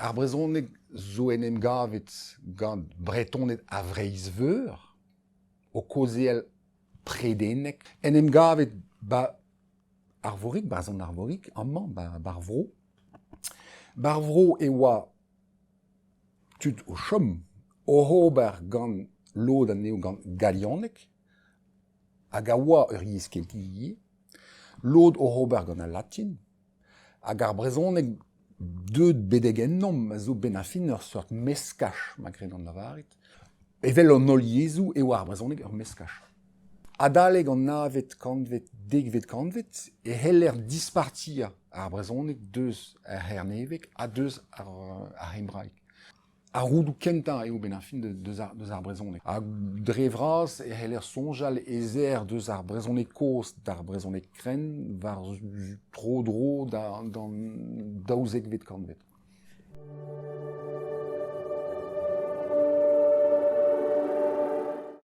Ar brezhoneg zo en em gavet gant Bretoned a Vreizh-Veur o kaozeal predeneg, en em gavet 'ba Arvorig, 'barzh an Arvorig, amañ 'ba ar vro. 'Ba ar vro e oa tud o chom oc'h ober gant lod anezho gant galianeg hag a oa ur yezh keltiek ivez, lod oc'h ober gant al latin hag ar brezhoneg deuet betek ennomp a zo benn ar fin ur seurt meskaj ma gredan lavaret. Evel an holl yezhoù eo ar brezhoneg ur meskaj. Adalek an navet kantved, dekvet kantved e c'heller dispartiañ ar brezhoneg deus ar c'herneveg ha deus ar c'hembraeg. Ar roudoù kentañ eo benn ar fin deus ar, deus ar brezhoneg. Ha dre vras e c'heller soñjal ez eer deus ar brezhoneg kozh d'ar brezhoneg krenn war tro-dro d'an daouzekvet kantved.